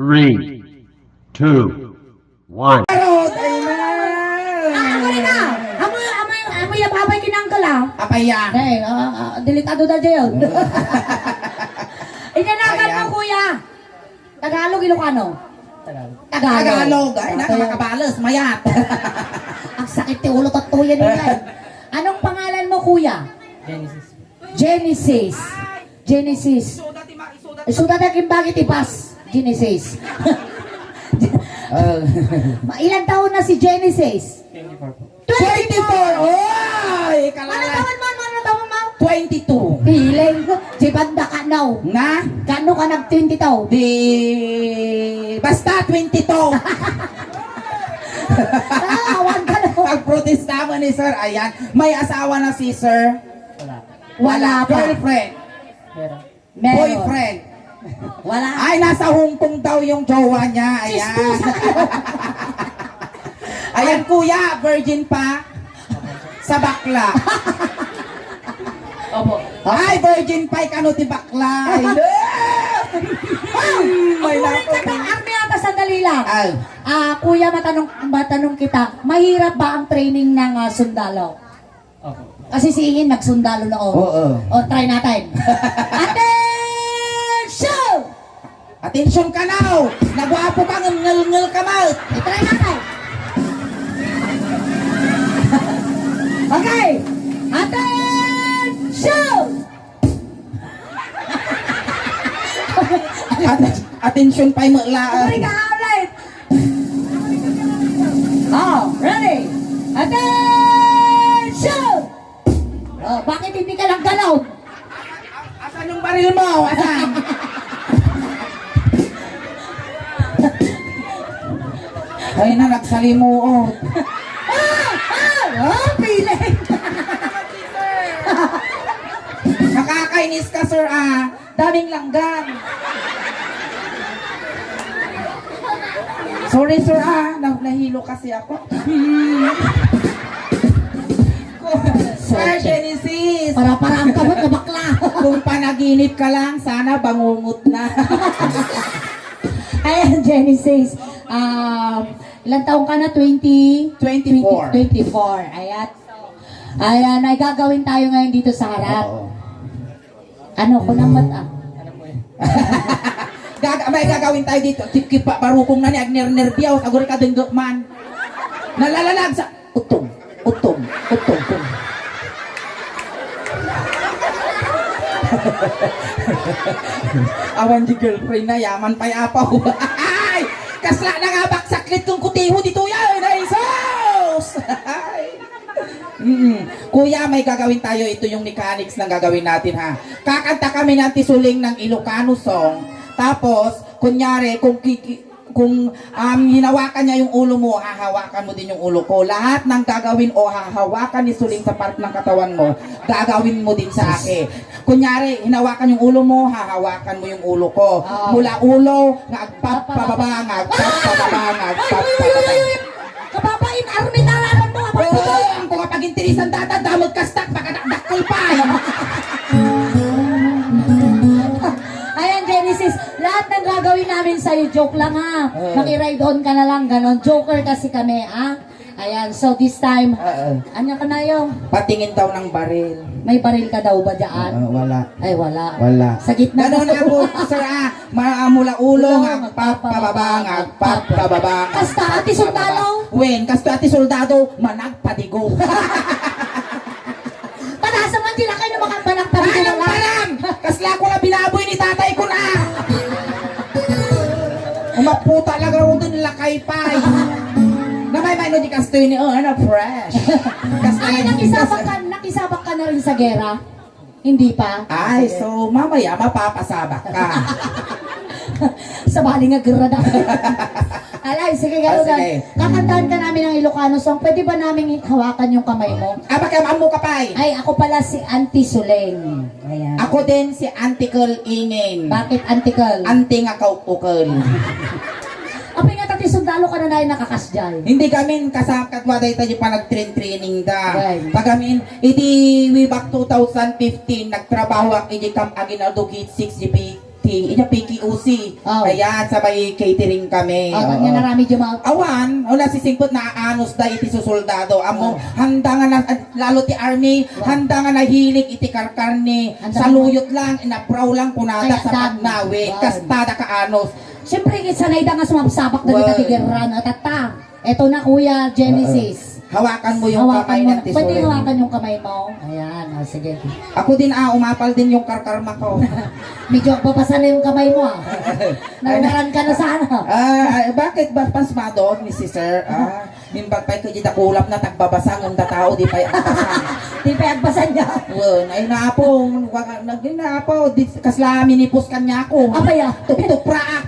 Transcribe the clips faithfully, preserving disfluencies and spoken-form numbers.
Three, two, one. Charot! Ay na! Ah, ako rin na! Amoy, amoy, amoy, ababay kinangkal, ah. Apay ya? Eh, ah, ah, delikado da dyan. Inanakan mo, kuya. Tagalog, Ilocano? Tagalog. Tagalog. Ay, na, makabales, mayat. Ang sakit ti ulo, tatuyan nila, eh. Anong pangalan mo, kuya? Genesis. Genesis. Genesis. Isuda ti ma-, isuda ti Isuda ta kimbagi ti pas. Genesis. Ah. Ma-, ilang taon na si Genesis? Twenty-four po. Twenty-four! Oy! Ano taon mo? Ano taon mo? Twenty-two. Piling ko. Si Banda ka, no? Na? Kano ka nag-twenty-two? Di, basta twenty-two. Ah, awan ka na. Pagprotesta mo ni sir, ayan. May asawa na si sir? Wala. Wala pa. Girlfriend? Meron. Meron. Boyfriend? Wala. Ay, nasa Hong Kong daw yung jowa niya. Ayan. Chismosa kayo. Ayan, kuya, virgin pa. Sa bakla. Opo. Ay, virgin pa, ikano ti bakla. Ay, no. Ay, may Kuya, nako. Tsaka, Army, ata, sandali lang. Ay. Ah, kuya, matanong, matanong kita, mahirap ba ang training ng, ah, sundalo? Opo. Kasi si Ian nagsundalo noon. Oo. O, try natin. Attention! Attention ka now! Nagwapo ka, ngelngel ka, Mal! I-try natin. Okay! Attention! At-, attention pa'y mula. Ulit ka, ulit! Oh, ready? Attention! Oh, bakit hindi ka lang galaw? Asan yung baril mo? Asan? Ay na, nagsalimuot. Ah! Ah! Oh, piling! Nakakainis ka, sir, ah. Daming langgam. Sorry, sir, ah. Na-, nahilo kasi ako. Sir Genesis. Para-parang ka mo, kabakla. Kung panaginip ka lang, sana bangungot na. Ayan, Genesis. Um, ilang taon ka na? Twenty? Twenty-four. Twenty-four. Ayan. Ayan, may gagawin tayo ngayon dito sa harap. Oo. Ano, kunang mata? Gaga-, may gagawin tayo dito. Tipkip pa, barukong na ni agner-nerbiyaw. Aguri ka dengge man. Nalalalag sa utong, utong, utong, utong. Awan di girlfriend na, yaman pa'y apaw. Ay! Kasla na nga baksaklit kong kutiho dito yan. Ay, sus! Ay! Mm. Kuya, may gagawin tayo. Ito yung mechanics ng gagawin natin, ha. Kakanta kami ng tisuling ng Ilocano song. Tapos, kunyari, kung ki-, ki-, kung, um, hinawakan niya yung ulo mo, hahawakan mo din yung ulo ko. Lahat ng gagawin o hahawakan ni Suling sa part ng katawan mo, gagawin mo din sa akin. Kunyari, hinawakan yung ulo mo, hahawakan mo yung ulo ko. Oo. Mula ulo, nga agpap-, pababa, nga agpap-, pababa, nga agpap-, pababa. Kababain, army na laman mo, abang Oo, ko. Ang kung kapag intirisan data, damag kastak, makadakdakkel pa. Ayan, Genesis, lahat ng gagawin namin sa'yo, joke lang, ha. Oo. Makiride on ka na lang, ganon. Joker kasi kami, ha. Ayan, so this time, Oo. Ano ka na yung? Patingin daw ng baril. May baril ka daw ba dyan? Oo, wala. Ay, wala. Wala. Sa gitna Ganun na ako, sir, ah. Ma-, ah, mula ulo, Ulo, nga agpap, pababa, nga agpap, pababa, nga Kasta, agpap, ati pababa. Sundalo. Wen, kasta, ati soldado, managpadigo. Pataas naman sila kayo, mga panagpadigo Alam, na lang. Param! Kasla ko na binaboy ni tatay ko na. Umaputa lang raw din, lakay pa. Namay may no di kastoy ni, oh, ano, fresh. Kasla Ay, nakisabak ka, nakisabak ka na rin sa gera? Hindi pa? Ay, Sige. So, mamaya mapapasabak ka. Sa bali nga gera na. Alay, sige, Ah, gano'n. Sige. Kakantahan ka namin ng Ilocano song. Pwede ba namin hawakan yung kamay mo? Ah, baka maamo ka pa eh. Ay, ako pala si Auntie Suleng. Ayan. Ako din si Auntie Kel Ingen. Bakit Auntie Kel? Auntie nga kaukukol. Apay nga, tati, sundalo ka na na nakakasjay. Hindi kami kasama kadwa dahil tayo pa nag-train-training da. Right. Pag amin, Iti way back two thousand fifteen, nagtrabaho ak iti Camp Aguinaldo Gate six, G P T Inya P K O C. Oh. Ayan, sabay catering kami. Ah, oo. Kanya na rami jumaw. Awan, wala sisingpet na anus da iti susuldado. Amo, oh, handa nga na, lalo ti army, oh, handa nga nahilig iti karkarni. Handa saluyot lang, inapraw lang, kunada, ay, sa dan. Pagnawi, wow, kastada ka anus. Siyempre, sanay da nga sumabsabak da. Wow. Iti gerran, at, at, ta. Eto na, Kuya Genesis. Oo. Hawakan mo yung kamay ng tesorero. Pwede hawakan yung kamay mo? Ayan, oh, sige. Ako din, ah, umapal din yung karkarma ko. Medyo agbabasa na yung kamay mo, ah. Naungaran ka na sana. Ah, ah, bakit ba pasmado ni si sir? Ah, mimbag pa'y kadi dakulap na tagbabasa, ngem da tao, di pa'y agbasa. Di pa'y agbasa niya. Wen, ay napo, wag, nag-, napo, di, kasla minipos kanya ako. Apay, ah. Tuptupra, ah.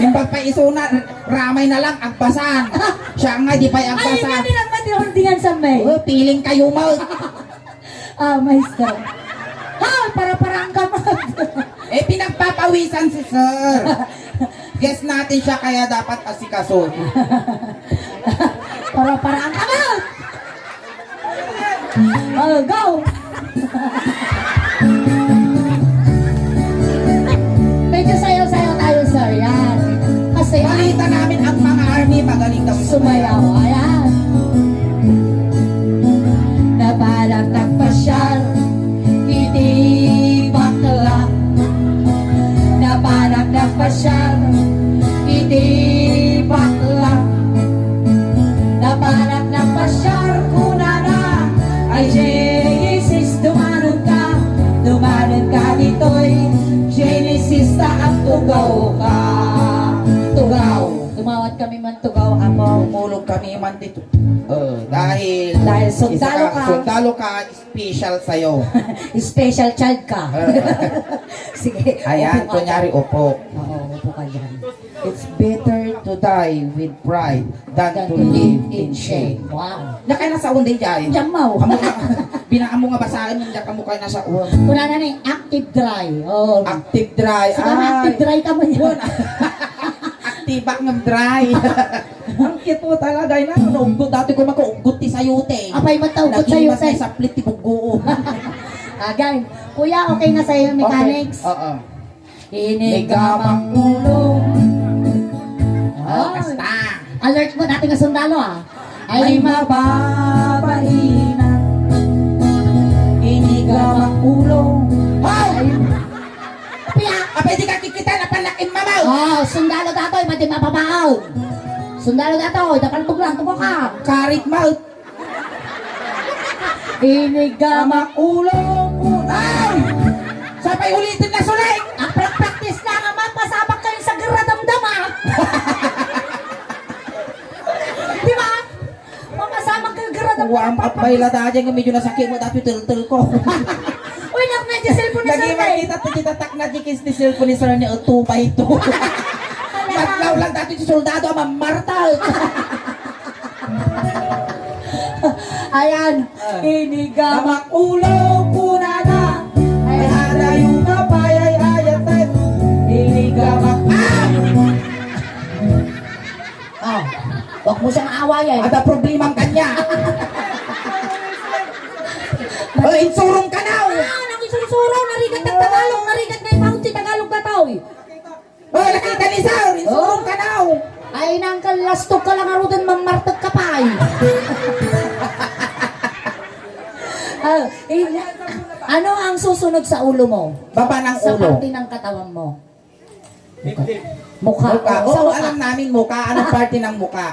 Imbag pa isuna, ramay na lang, agbasan. Siya nga, di pa'y agbasan. Ay, hindi lang mati, hindi nga sa may. Oh, piling kayo, Mag. Ah, maestro. Ha, para-paraan ka, Mag. Eh, pinagpapawisan si sir. Guest natin siya, kaya dapat asikaso. Para-paraan ka, Mag. Oh, go! Medyo sayaw-sayaw tayo, sir. Yan. Kasi balita namin ang mga army, magaling daw sumayaw. Ayan. Napanak nagpasyar iti bakla. Napanak nagpasyar iti bakla. Napanak nagpasyar kunana, ay Genesis, dumanon ka, dumanon ka ditoy. Genesis ta agtugaw ka. Tugaw. Tumawad kami man tugaw, Apo. Tumulog kami man dito. Oh, dahil dahil sundalo ka. Sundalo ka, special sa'yo. Special child ka. Ah. Sige, ayan, upo ka kunyari, dyan. Upo. Oo, upo ka dyan. It's better to die with pride than to live in shame. Wow. Nakay nasa undi dyan. Diyan mo. Amo nga, binaam mo nga basahin yung diyan ka mo kayo nasa uwan. Kuna na ni, active dry. Oh. Active dry. Siguro ay. Active dry ka mo niya. Yun. Active back ng dry. Ang cute mo talaga, ina. Nauggot dati ko makauggot ti sayote. Apay, mataugot sayote. Naging mas may saplit ti bugo. Agay. Kuya, okay na sa'yo, mechanics? Okay. Oo. Inigamak ulo. Oh, basta. Alert mo, dati nga sundalo, ah. Ay, mababainan. Inigamak ulo. Hoy! Ay, Pia! Apay, di ka kikita na panakim mamaw! Oh, sundalo datoy, madi mababaon. Sundalo datoy, dapan tuglang, tubo ka. Karit mouth. Inigamak ulo ko. Ay! Sapay ulitin na suling! Ang pra-, practice na nga, mapasabak kayo sa garadamdam, ah! Di ba? Mapasabak kayo garadamdam. Warm up ba ila dati nga medyo nasakit mo dati, tel-tel ko. Uy, nak, medyo cellphone na. Lagi sa makita, kita tak na di kis ni cellphone ni sir ni two by two. Talaga? Matlaw lang dati si soldado, mamartal. Ayan. Ah. Inigamak ulo, kunana. Ay, adayo ka, payay, ayat, ay. Inigamak. Ah! Ah, wag mo siyang awayan. Ada problema ang kanya. Oh, insurong ka na, oh. Ah, nang insurong, narigat ng Tagalog, narigat na yung ti Tagalog na tao, eh. Oh, nakita ni Sir, insurong ka na, oh. Ay, nang kalastog ka lang, aruden, mamartag ka pa, eh. Ah, eh, ano ang susunod sa ulo mo? Baba ng ulo. Sa parte ng katawan mo? Mukha. Mukha. Mukha. Oo, sa mukha. Alam namin mukha. Anong parte ng mukha?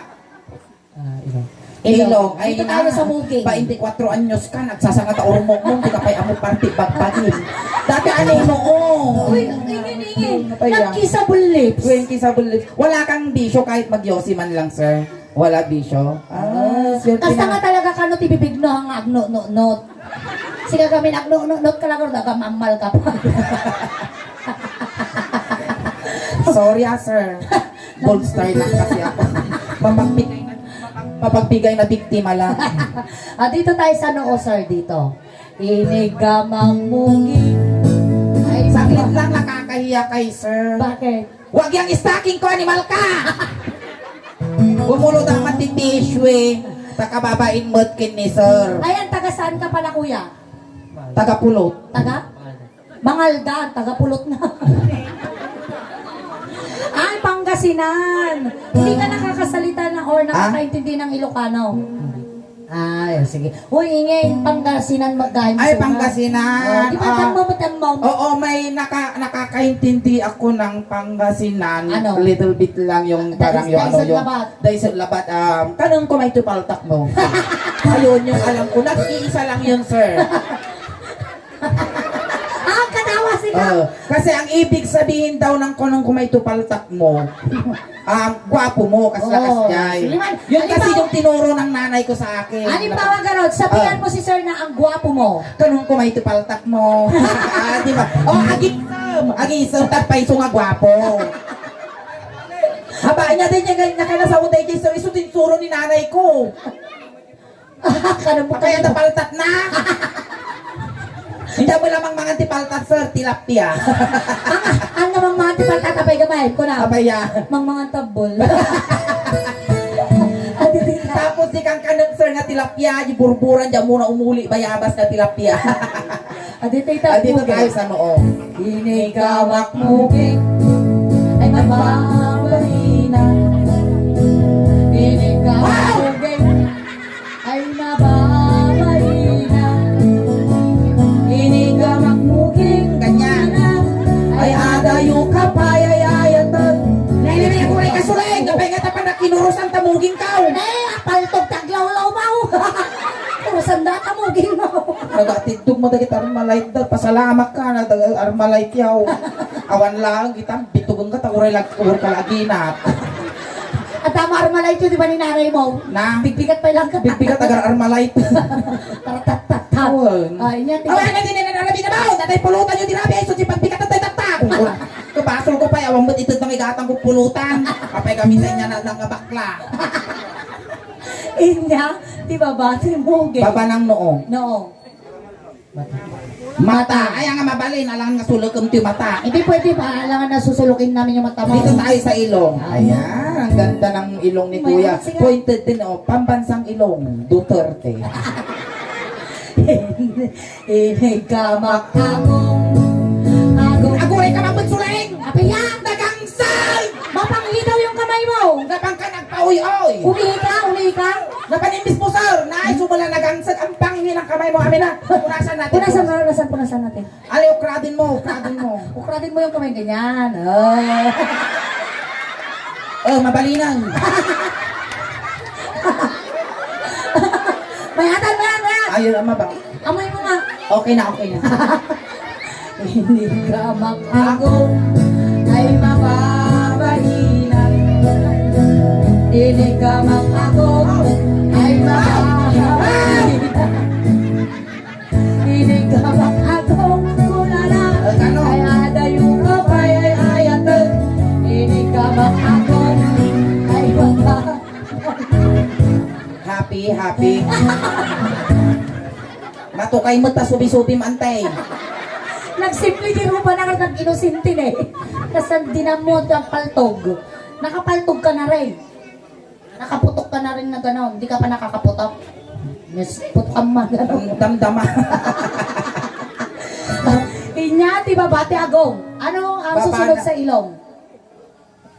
Ah, ilong. Ilong. Ilong. Ay, dito tayo sa mukha. Baintikwatro anyos ka, nagsasangata urmok mo, di ka pa'y amo parte bagbagin. Dati ano mo, oh. Uy, ingin, ingin. Ano pa yan? Nagkissable lips. Uy, kissable lips. Wala kang bisyo kahit magyosi man lang, sir. Wala bisyo? Ah, swerte na. Kasta nga talaga kano ti bibig no, nga agno-no-not. Siga kami nagno-no-not ka lang, agmammal ka pa. Sorry, ah, sir. Gold star lang kasi ako. Mapagbigay na, mapagbigay na biktima lang. Ah, dito tayo sa noo, sir, dito. Inigamang mugi. Ay, saglit lang, nakakahiya kay sir. Bakit? Wag yang stocking ko, animal ka! Gumulo daman ti tissue, eh. Takababain mo't kin ni sir. Ayan, taga saan ka pala, kuya? Taga Pulot. Taga? Pangaldan, taga Pulot na. Ay, Pangasinan. Hindi ka nakakasalita na or Ah? nakakaintindi ng Ilocano. Ay, sige. Uy, ingay, Pangasinan, magkain Ay, sila. Pangasinan. Oh, di ba, Ah, tammo mo, tammo mo? Oo, may naka-, nakakaintindi ako ng Pangasinan. Ano? Little bit lang yung Ah, parang dais-, yung ano, daisan yung labat. Daisan labat, um, kanang kumay tupaltak mo. Ayun, yung alam ko. Nag-iisa lang yun, sir. Ah, katawa sila. Oo. Kasi ang ibig sabihin daw ng kanang kumay tupaltak mo, um, gwapo mo, kas Oo. lakas jay. Sige man. Yun kasi Halimbawa yung tinuro ng nanay ko sa akin. Halimbawa, Garod, sabihan Ah. mo si sir na ang gwapo mo. Kanang kumay tupaltak mo. Ah, di ba? Oh, agisem. Agisem, tapay so nga gwapo. Haba niya din niya, niya ka na sa uday, sir. Iso tinsuro ni nanay ko. Kano po Kaya kayo? Napaltat na. Hindi mo lamang mangan ti paltat, sir, tilapia. Ang, ang namang mga tipaltat, apay gamay, kuna. Apay, ya. Mang mangan tabol. Adi, di na. Tapos di kang kanep, sir, nga tilapia, di burburan, di muna umuli, bayabas na tilapia. Adi, tita, Adi, pugi. Tayo sa noo. Inigamak muging, ay mababalina. Inigamak Wow! muging, ay mababalina. Inigamak muging, Ganyan. Ay adayo ka pay ay ayatan. Nene, nene, kuray ka, Suleng. Kapay nga tapan na kinurusan ta muging kao. Eh, apaltog taglawlaw mo. Kurusan da ta muging mo. Nagatiddog mo dagiti Armalite da. Pasalamat ka na dagiti Armalite yaw. Awan lang, kita, bitugan ka, ta uray lag-, uray ka laginat. At tama, Armalite yun, di ba, ni nanay mo? Na? Bigbigat pa lang ka. Bigbigat, agar Armalite. Taratatata. Awan. Ah, inya, Awan, tingnan. Hindi na narabi na ba? Natay pulutan yun, di rabi. Ay, so, di pagbigat, natay tatak. Kabasol ko pa, awan ba't ito nang igatang ko pulutan? Kapay kami sa inya na lang nga bakla. Inya, di ba, bati mo, gay? Baba ng noo. Noo. Mata. Ay, ang mabalin, alangan nga sulukem ti mata. Hindi pwede ba? Alangan na susulukin namin yung mata mo. Dito tayo sa ilong. Ah. Ayan, ang ganda ng ilong ni May Kuya. Angat siya. Pointed din, oh. Pambansang ilong, Duterte. Inigamak agong. Agong. Aguray ka, Mapet Suleng! Apiya! Nagangsal! Mapanglitaw yung kamay mo! Napang ka nagpaoy-oy! Umihi ka, umihi ka! Napanimbis mo, sir! Nais mo pala nagangsal ang panghi ng kamay mo, amin na! Punasan natin. Punasan, punasan, punasan natin. Ali, ukradin mo, ukradin mo. Ukradin mo yung kamay, ganyan. Oh. Oh, mabalinan. Mayatan, mayat, mayat. Ayun, ang maba- Amoy mo nga. Okay na, okay na. Inigamak ako ay mababainan. Inigamak ako ay mababainan. Inigamak ako, kunana. Eh, ano? Ay adayo ka pay ay ayatan. Inigamak ako ay mababainan. Happy, happy. Matukay mo ta subi-subi maantay. Nagsimple di rupa na nag-inosente na eh. Tapos ang dinamot ang paltog. Nakapaltog ka na rin. Nakaputok ka na rin na gano'n. Hindi ka pa nakakaputok. Yes, putok ang mga gano'n. Ang damdama. Inya, ti babati agong. Ano ang Baba susunod na. Sa ilong?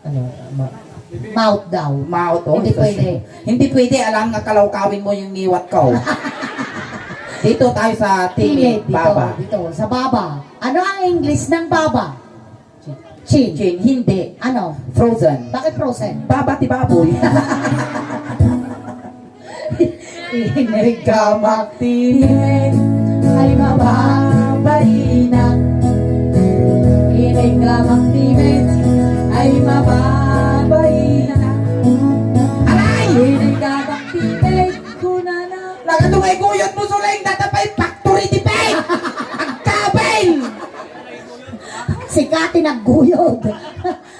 Ano, ma- Mouth daw. Mouth, oh, Hindi sus. Pwede. Hindi pwede, alam nga kalawkawin mo yung niwat ko. Dito tayo sa timid, Timid, dito, baba. Dito, sa baba. Ano ang English ng baba? Chin. Chin, hindi. Ano? Frozen. Bakit frozen? Baba ti baboy. Inigamak timin ay mababainan. Inigamak timin ay mababainan. Aray! Inigamak timin, kunana. Nagatumayguyod mo, Suleng, data pa'y factory di pay! Agkabel! Si Kati nagguyod.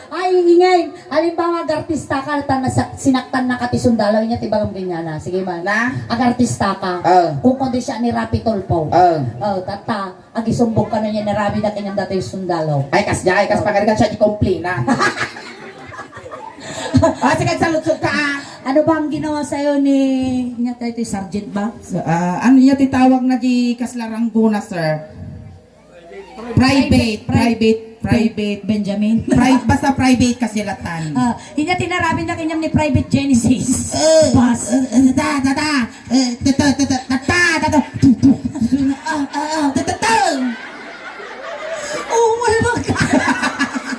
Ay, ingay. Halimbawa, agartista ka, tan nasa-, sinaktan na ka ti sundalo, inya ti bagam ganyan na. Sige man. Na? Agartista ka. Ah. Kung kundi siya ni Rapi Tulfo. Ah. Oh, tata, agisumbong ka na niya, narabi na kanyang dati yung sundalo. Ay, kasya, ay, kas Oh. pagarigan siya, di komplina. Ah, sige, saludsod ka, ah. Ano ba ang ginawa sa'yo ni, nga tayo, ti Sergeant ba? So, ah, ano niya titawag na di kasla rangguna, sir? Private, private, private. Benjamin. Pri-, basta private kasi latan. Ah, inya tinaramin na kanyang ni Private Genesis. Eh, Bas. Eh, eh, ta, ta, ta. Eh, ta, ta, ta, ta, ta, ta, ta, ta. Tu, tu. Ah, ah, ah, ta, ta, ta. Oh, wala ka.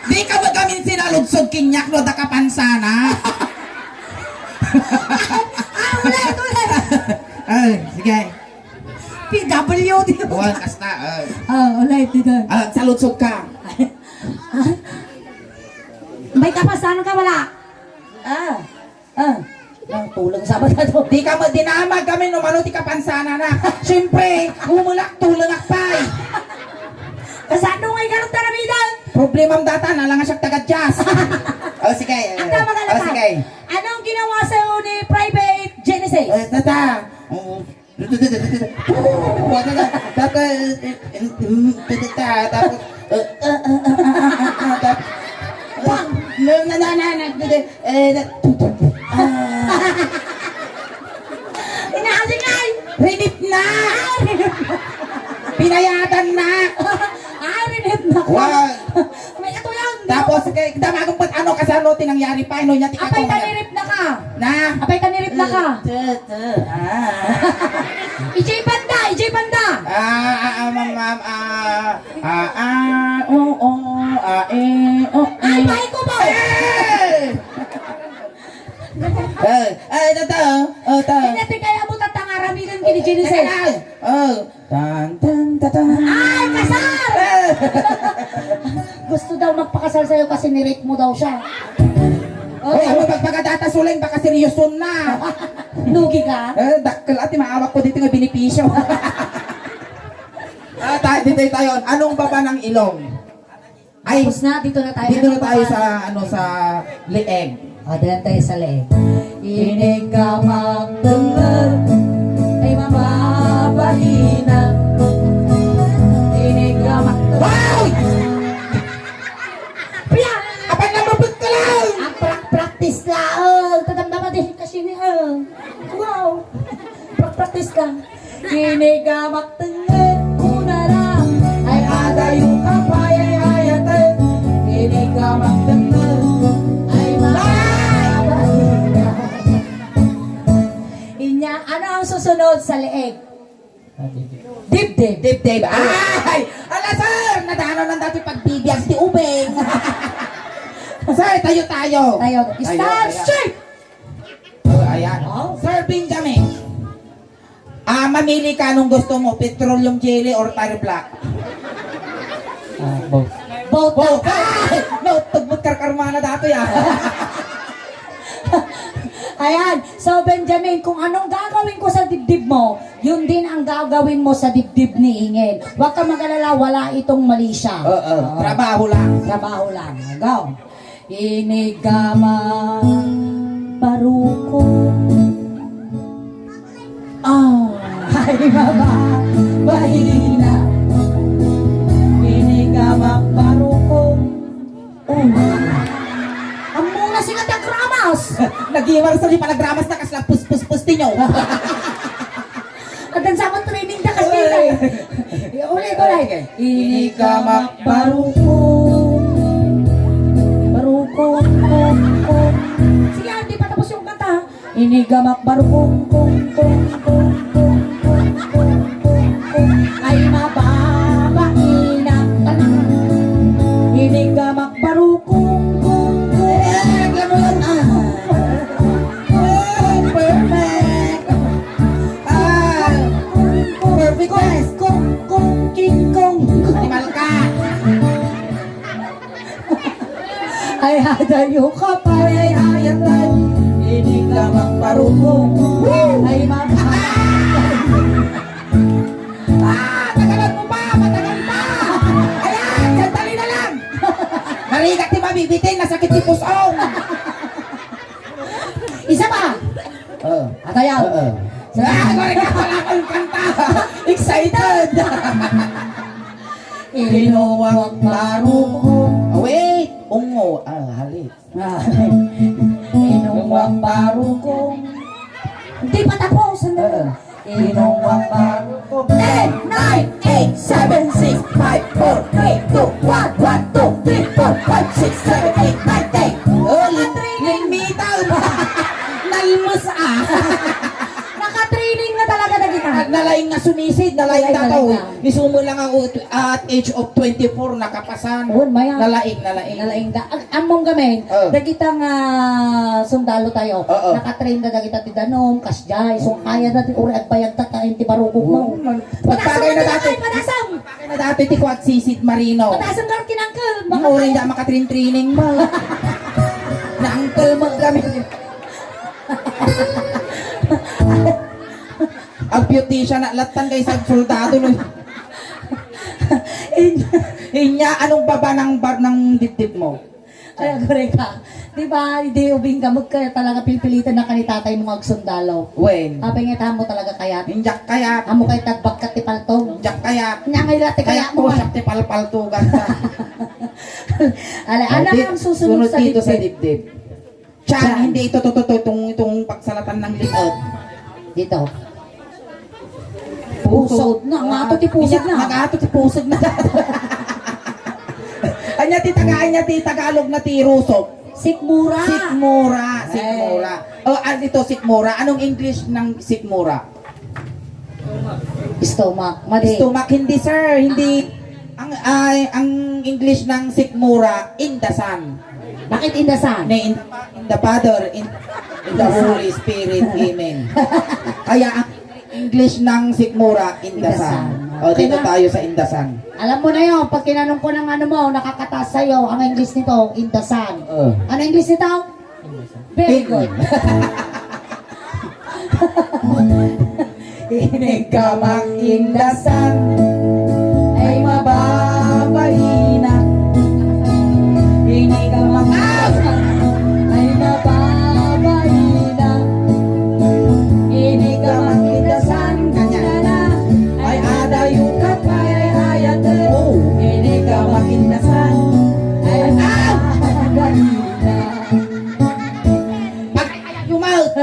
Di ka magamin sinaludsod kinyak no da kapansana. Ah, wala, wala. Eh, sige. P W D. Wan, kasta, eh. Ah, wala, ito doon. Ah, saludsod ka. May kapasan ka, wala? Ah, ah. Nang tulong sa mata to. Di ka ma-, dinamag kami no mano ti kapansana na. Siyempre, umulak, tulong akpay. Kasano nga ikaw taramidan? Problema ang data, nalang siya taga-jazz. Oh, sige. Ang tama ka, oh, sige. Anong ginawa sa'yo ni Private Genesis? Eh, tata. Mm. Tapos, eh, eh, eh, mm, tapos, eh, ah, ah, ah, ah, ah, ah, tapos, eh, na, na, na, na, na, eh, na, ah. Inaasingay! Rinip na! Ah, rinip na. Pinayadan na! Ah, rinip na. Wa- May katuyan, di Tapos, ba? Kay, damagan pa, ano, kasano ti nangyari pa, ano niya, ti Apay, kakuha niya. Tanirip na ka. Na? Apay, tanirip na ka. Te, te, ah. Ijay banda, ijay banda. Ah, ah, ah, ma'am, ma'am, ah, ah, ah, oo, ah, eh, oh, Ay, eh. Bahay ko ba? Eh! Eh, ay, ito, ito, oh, ito. Kanya, di kaya mo tatangara, bilang kini Genesis. Teka lang. Oh. Tan, tan, ta, tan. Ay, kasal! Eh. Gusto daw magpakasal sa'yo kasi ni-rape mo daw siya. Oh, ano, magpagadata suling, baka seryoson na. Lugi ka? Eh, dakkel ati maawak ko dito nga benepisyo. Ah, ta-, dito tayo. Anong baba ng ilong? Ay, tapos na, dito na tayo. Dito na tayo sa, ano, sa leeg. O, dito tayo sa leeg. Inig ka magtengel. Ay, mababaina. Inig ka magtengel. Hoy! Pia! Apan na mabot ka lang! Ang pra-, practice lang. Tadamdama di kasi ni, oh. Wow! Pra-, practice lang. Kinigamak tengngen kunara, ay adayo ka pay ay ayaten. Kinigamak tengngen, ay mababaina. Inya, ano ang susunod sa leeg? Dibdib. Dibdib. Ay! Ala, sir! Nadano lang dati pagbibiag ti ubing. Sir, tayo tayo. Tayo. Tayo, stand tayo. Straight! Oh, ayan. Oh. Sir Benjamin. Ah, mamili ka anong gusto mo, petroleum jelly or tire black? Ah, both. Both. Both. Ah! No, tugbot karkarmana datoy, ah. Ayan. So, Benjamin, kung anong gagawin ko sa dibdib mo, yun din ang gagawin mo sa dibdib ni Ingin. Huwag ka mag-alala, wala itong mali siya. Oo, oo. Trabaho lang. Trabaho lang. Go. Inigama baruko. Ah, ay, mama, bahina. Inigama baruko. Oh. Ammo na sila tagramas. Nagiwar sa di panagramas na kasla pus, pus, pus, tinyo. At ang sabon training na kasi. Ulit, ulit. Okay. Inigama baruko. Baruko, ko, ko. Sige, hindi pa tapos yung kanta, ha? Inigama baruko, ko, ko. Ay, mababaina. Inigama baruko, ko, ko. Eh, ganun, ah. Oh, perfect. Ah, perfect, guys. Kong, kong, king, kong. Animal ka. Ay, adayo ka pay ay ayatan. Inigama baruko. Ay, mama. Ah, tagalan mo pa, matagal pa. Ayan, sandali na lang. Narigat ti mabibitin, nasakit ti pusong. Isa pa. Oo. Atayan. Oo. Sa- Ah, sorry ka pala akong kanta. Excited. Inuwak baruko. Oh, wait. Ungo. Ah, hali. Ah. Inuwak baruko. Hindi pa tapos. Sandali. Oo. Inuwak baruko. Ten, nine, eight, seven, six, five, four, Nalaing nga sumisid, nalaing Nalaing, dataw. nalaing na. Ni sumo lang ako at age of twenty-four, nakapasan. Wen, maya. Nalaing, nalaing. Nalaing da. Ag-, ammom gamin, Oh. dagita nga sundalo tayo. Oo. Nakatrain da dagita ti danum, kasdiay, sungkaya da ti uri agbayag ta, ta, ti barukog mo. Oo, man. Patasam Pagpagay na na dati. tayo, patasam! Pagpagay na dati ti kuwat sisid marino. Patasam ka kinangkel. Ang uri da makatrain-training mo. Na-uncle mo kami. Ang beautician na latan kay sa soldado, no? Inya, anong baba ng bar-, ng dibdib mo? Ay, agore ka. Di ba, di ubing ka, magkaya talaga pipilitan na kanitatay mo nga agsundalo. Wen. Apay nga, tamo talaga kayat. Injak kayat. Amo kay tagbagkat ti palto. Injak kayat. Nya nga ila ti Kaya kayat mo, ko ah. siya ti palpaltugan ka. Ala, Ay, ano di, ang susunod sunod sa dito sa dibdib? dibdib. Tiyan, Tiyan. Hindi ito, to, to, to, itong, itong pagsalatan ng likod. Dito. Pusod. Pusod na. Ang ato ti pusod Anya, na. Ang ato ti pusod na. Anya ti Taga-, anya ti Tagalog na ti rusog? Sikmura. Sikmura, Ay. sikmura. Oh, ah, ito, sikmura. Anong English ng sikmura? Stomach. Mali. Stomach, hindi, sir. Hindi. Ah. Ang, ay, ang English ng sikmura, indasan. Bakit indasan? Na in, in the Father, in, in the Holy Spirit. Amen. Kaya ang English ng sikmura, indasan. Indasan. O, dito Kaya, tayo sa indasan. Alam mo na yun, pag tinanong ko ng ano mo, nakakataas sa'yo, ang English nito, indasan. Oh. Ano English nito? Very good. Inigkamak indasan ay mababaina. Inigkamak indasan ay mababaina. Inigkamak indasan kanana ay adayo ka pay ay ayat. Oh. Inigkamak indasan ay mababaina. Pag-ayat yung mouth.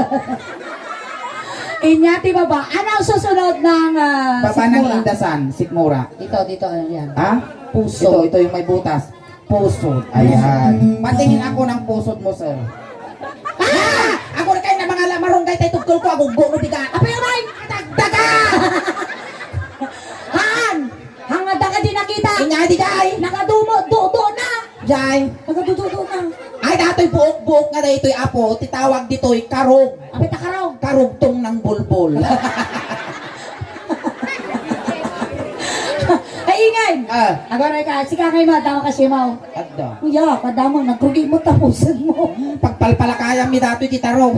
Inya ti baba. Ano ang susunod ng, ah, Baba ng sikmura? indasan, sikmura. Dito, dito, ano yan? Ha? Puso. Ito, ito yung may butas. Puso. Ayan. Patingin ako ng pusod mo, sir. Ah! Ako na kayo na mga lamarong kayo tayo tugkol ko, aguggo no bigat. Apay, apay! Dagdaga! Haan! Hangad ka di nakita! Inya di kay! Nakadumo, dudo na! Jay. Nagadududo na. Ay, datoy buok-buok nga daytoy, apo, ti tawag ditoy karog. Apay ta karog? Karugtong ng bulbol. Ay, ingay! Ah. Agoray ka, sika kay ma, tama ka siya, Mau. Adda. Kuya, kadamo, nagrugi mo, tapusan mo. Hmm, pagpalpalakayan mi datoy ti tarong.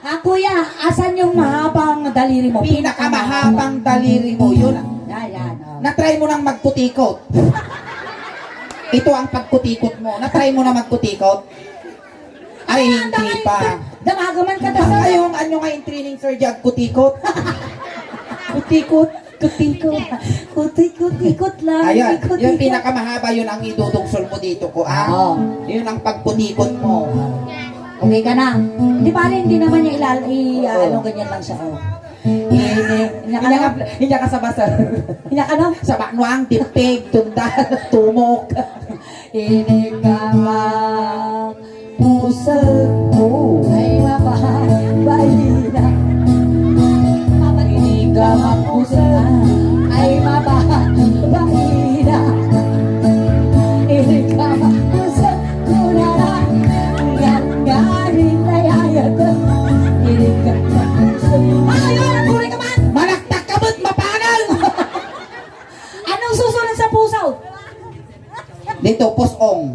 Ah, kuya, asan yung mahabang daliri mo? Pinakamahabang daliri mo, yun. Yan, yan, oh. Na-try mo nang magkutikot? Ito ang pagkutikot mo. Na-try mo na magkutikot? Ay, hindi pa. Damaga man ka, Ay, yung ano nga yung training, sir, di agkutikot. Kutikot, kutikot. Kutikot-ikot lang. Ayan, ikot-ikot. Yung pinakamahaba, yun ang idudugsol mo dito ko, ah. Oo. Yun ang pagkutikot mo. Okay ka na. Di ba, hindi naman niya ilal-, i-, Oo. ano, ganyan lang siya, oh. Ini, Inya ka, inya ka sa basa. Inya ka, no? Sa baknuang, tipig, tundal, tumok. Ini ka ma-, puso ko ay mababaina. Ini ka mapusol ay mababaina. Ini ka mapusol Kurara, ngangari layayat. Inig ka. Ay, ay, puri ka man! Malaktak ka ba't mapanang? Anong susunod sa puso? Dito, pusong.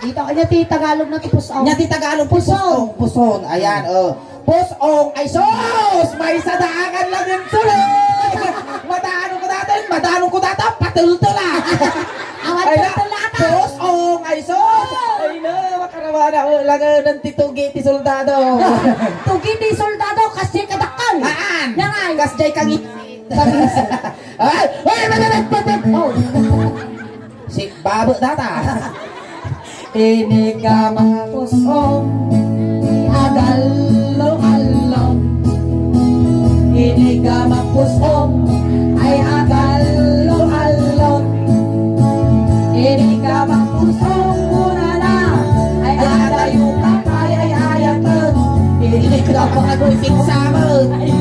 Dito, kanya ti Tagalog na ti pusong. Nya ti Tagalog, pusong. Pusong. Pusong. Ayan, oh. Pusong, ay sus! May sadaangan lang yung sulod! Madano ko dati, madano ko dati, patultula! Awan Ay, na, patultula ata! Pusong, ay sus! Ay na, makarawana ko lang, ah, ng titugi ti soldado. Tugi ti soldado, kasi kadakkel! Haan! Nangay! Kasjay kang i-, Kangis. Ay! Ay! Ay! Ay! Ay! Oh! Sigbabo data. Ini ka mapusong, agallo-allo. Ini ka mapusong, ay agallo-allo. Ini ka mapusong, muna na, ay adayo ka pay ay ayateng. Ini ka mapusong, ay,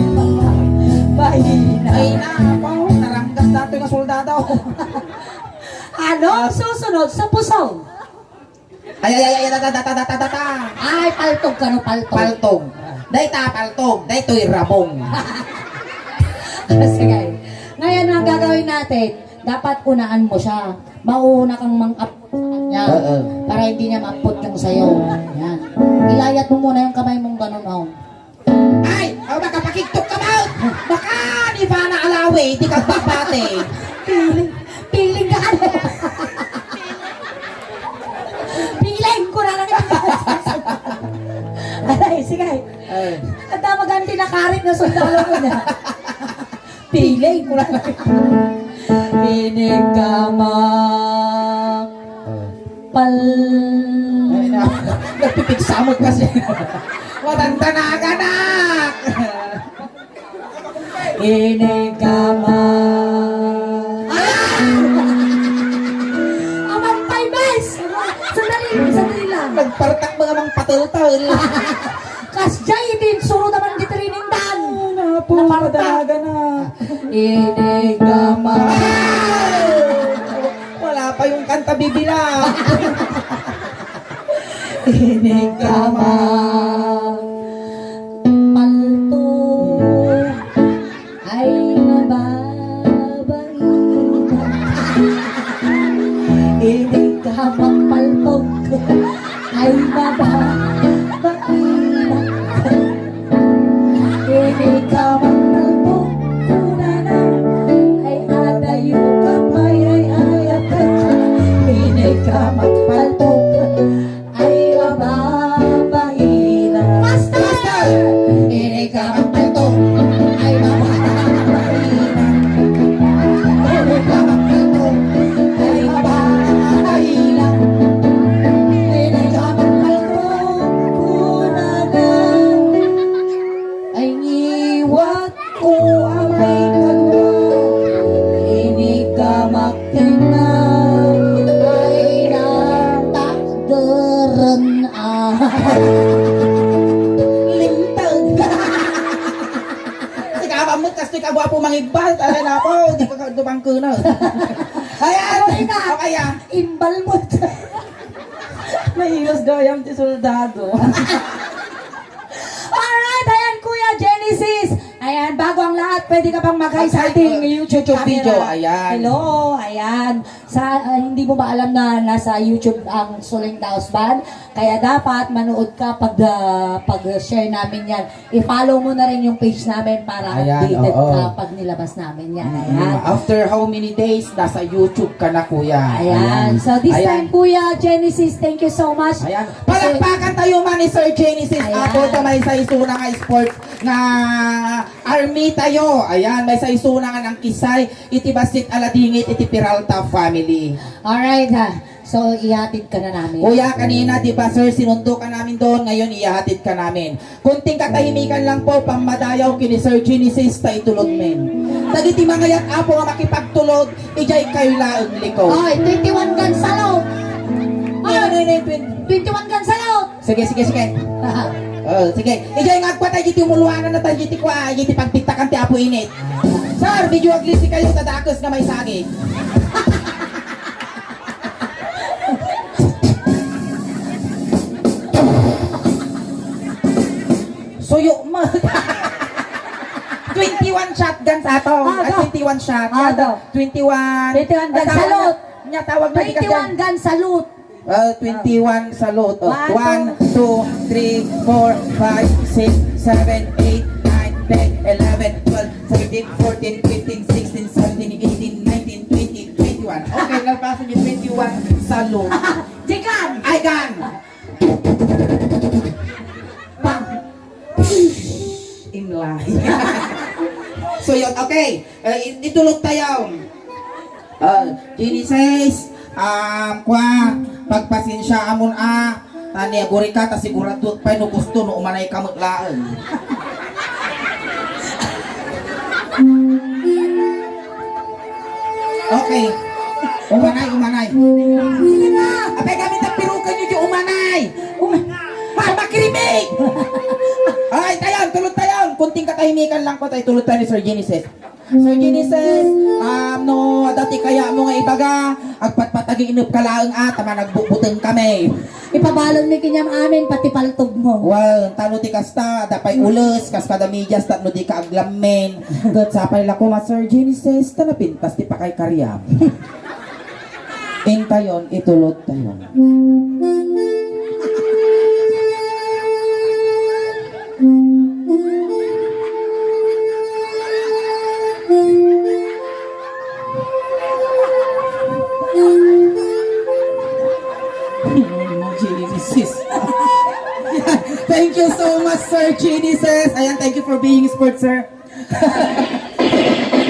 Ay, napaw, naranggas datoy nga soldado. Ano? Susunod sa puso. Ay, ay, ay, ay, ta, ta, ta, ta, ta, ta, ta. Ay, paltog kano, paltog. Paltog. Dayta, paltog. Daytoy, rabong. Sige. Ngayon, ang gagawin natin, dapat unaan mo siya. Mauuna kang mang-up sa kanya. Oo. Para hindi niya maapot yung sayo. Yan. Ilayat mo muna yung kamay mong ganun, oh. Ay! Aw, makapakigtok ka ba? Baka ni Fana Alawi, di ka papate. Piling, piling ka ano? Piling ko na lang. Aray, sige. Ay. At tama ganti na karit na sundalo ko niya. Piling ko na lang. Inig ka mang- Pal- Ay, na, nagpipigsamot kasi. Matanda na ka, anak! Ini ka man. Ah! Amang pay, guys! Sandali, sandali lang. Nagpartak mga mang patel-tel. Kasjay, iti insuro naman di trinindan. Ay, napo, napartak. Madalaga na. Ini ka man. Wala pa yung kanta, bibila. Ini ka man. Palto. Ay, mababain. Ini ka magpaltog. Ay, mababain. Ini ka magpaltog. Kunana. Ay, adayo ka pay, ay, ay, atat. Ini ka magpaltog. Ay, mababaina. Master! Ini ka magpaltog. Ay, mababaina. Ini ka magpaltog. Ay, mababaina. Ini ka magpaltog. Kunana. Ay, ngiwat. Ko amay kadua, ini ka maktenna, ay natakderen a. Limteg. Sige, awan met kastoy kaguapo mangibbal, talaga na ako, di ka dumangkuna. Ayan, okay na. Okay, ah. Imbal mo. Nailos gayam ti soldado. Alright, ayan, Kuya Genesis. Ayan, bago ang lahat, pwede ka bang mag-hi sa ating YouTube camera? Ayan. Hello, ayan. Sa, ah, hindi mo ba alam na nasa YouTube ang Suling Taos Band? Kaya dapat manood ka pag, ah, pag-share namin yan. I-follow mo na rin yung page namin para updated ka pag nilabas namin yan. Ayan. After how many days, nasa YouTube ka na, kuya. Ayan. So, this time, Kuya Genesis, thank you so much. Ayan. Palakpakan tayo man ni Sir Genesis. Ayan. Apo, ta maysa isuna nga sports nga army tayo. Ayan, maysa isuna nga nangkisay iti bassit a ladingit iti Peralta family. Alright, ha. So, ihatid ka na namin. Kuya, kanina, di ba, sir, sinundo ka namin doon. Ngayon, ihahatid ka namin. Kunting katahimikan lang po, pammadayaw kini Sir Genesis ta itulod men. Dagiti mangayak, Apo, nga makipagtulod, idiay kayo laeng liko. Ay, twenty-one gun salute! Ay, ay, ay, ay, twen- twenty-one gun salute! Sige, sige, sige. Oh, sige. Idiay nga agpatay diti umuluanan na tayo diti kwa, diti pagpitakan ti Apo Init. Sir, medyo aglisi kayo, tadakes nga may saging. Suyo mo. Twenty-one shotguns ato. Ah, ah, twenty-one shot. Ah, twenty-one. Twenty-one gun salute. Nya tawag na di ka dyan. Twenty-one gun salute. Ah, twenty-one salute. Oh, one, two, three, four, five, six, seven, eight, nine, ten, eleven, twelve, thirteen, fourteen, fifteen, sixteen, seventeen, eighteen, nineteen, twenty, twenty-one. Okay, nagpasa ni twenty-one salute. Jikan! Ay, gun! Pang! Imlay. So, yun. Okay. Eh, i-, itulog tayo. Ah, Genesis, um, kwa, pagpasensiaamon a, ta ni agurika, ta sigurado pay no gusto, no umanay ka met laeng. Okay. Umanay, umanay. Apay kami, tapirukan nyo di umanay. Uma-, ma-, makirimig! Ay, tayon, tulog tayon. Kunting katahimikan lang po tayo, tulod tayo ni Sir Genesis. Sir Genesis, um, no, adda ti kayatmo nga ibaga, agpatpataginep ka laeng, ah, ta managbutbuteng kami. Ipabalon mi kaniam amin, pati paltog mo. Well, tano ti kasta, adda pay ules, kas kada medyas, tapno di ka aglammen. Ket sapay la koma, Sir Genesis, ta napintas ti pakay kariam. Intayon, itulod tayo. Genesis. Thank you so much, Sir Genesis. Ayan, thank you for being sport, sir.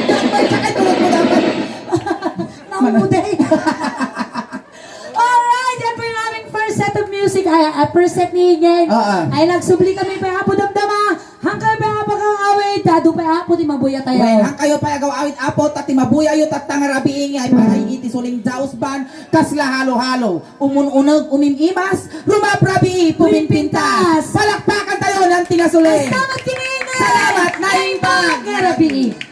Dapat siya kay tulog mo dapat. Nauday. Alright, yan po yung aming first set of music. Ay, ah, first set ni Ingen. Oo. Ay, nagsubli kami pa, Apo Damdama. Hangkayo pa, Apo, kang awit. Dado pa, Apo, ti mabuya tayo. Well, hangkayo pa, agaw awit, Apo, ta ti mabuya yu, tatta nga rabii nga, ay para iti suling Jaus Band, kasla halo-halo. Umun-uneg, umim-imas, rumaprabii, puminpintas. Puminpintas. Palakpakan tayo ng tinasuling. Salamat, Ginina. Salamat, Naimbag nga rabii.